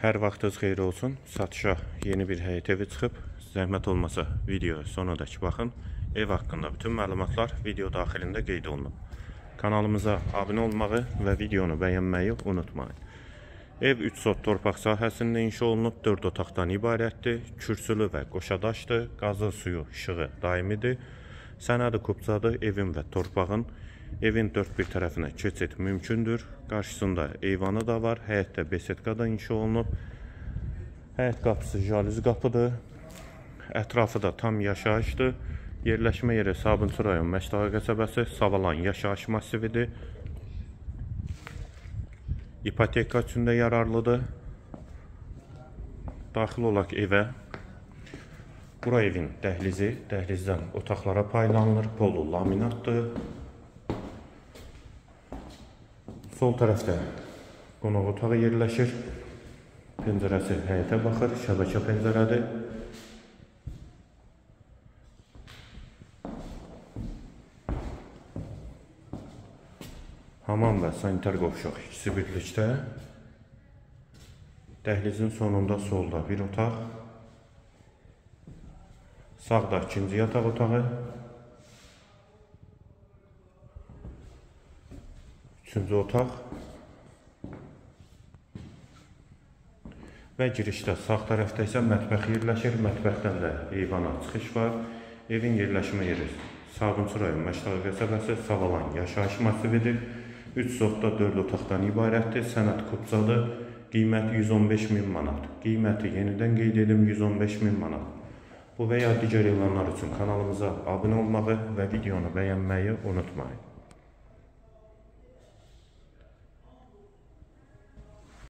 Hər vaxtınız xeyir olsun. Satışa yeni bir həyət evi çıxıb. Zəhmət olmasa videoya sonradakı baxın. Ev haqqında bütün məlumatlar video daxilində qeyd olunub. Kanalımıza abunə olmağı və videonu bəyənməyi unutmayın. Ev 3 sot torpaq sahəsində inşa olunub, 4 otaqdan ibarətdir, kürsülü və qoşadaşdır, qazı, suyu, işığı daimidir. Sənədi kupçadır, evin və torpağın. Evin dörd bir tərəfinə keçid mümkündür. Qarşısında eyvanı da var, həyətdə besetka da inşa olunub. Həyət qapısı jalüz qapıdır. Ətrafı da tam yaşayışdır. Yerləşmə yeri Sabunçu rayon Məşdağa qəsəbəsi, Savalan yaşayış massividir. İpoteka üçün də yararlıdır. Daxil olaq evə. Bura evin dəhlizi, dəhlizdən otaqlara paylanılır. Polu laminatdır. Sol tərəfdə qonaq otağı yerləşir. Pəncərəsi həyətə baxır, şəbəkə pəncərədir. Hamam və sanitar qovşaq ikisi birlikdə. Dəhlizin sonunda solda bir otaq. Sağda ikinci yataq otağı. Üçüncü otaq. Və girişdə sağ tərəfdə isə mətbəx yerləşir. Mətbəxdən də eyvana çıxış var. Evin yerləşmə yeri Sabunçu rayon Məşdağa qəsəbəsi, Savalan yaşayış massividir. 3 sotda 4 otaqdan ibarətdir. Sənəd kupçadır. Qiymət 115 min manat. Qiyməti yenidən qeyd edim, 115 min manat. Bu və ya digər elanlar üçün kanalımıza abunə olmağı və videonu bəyənməyi unutmayın.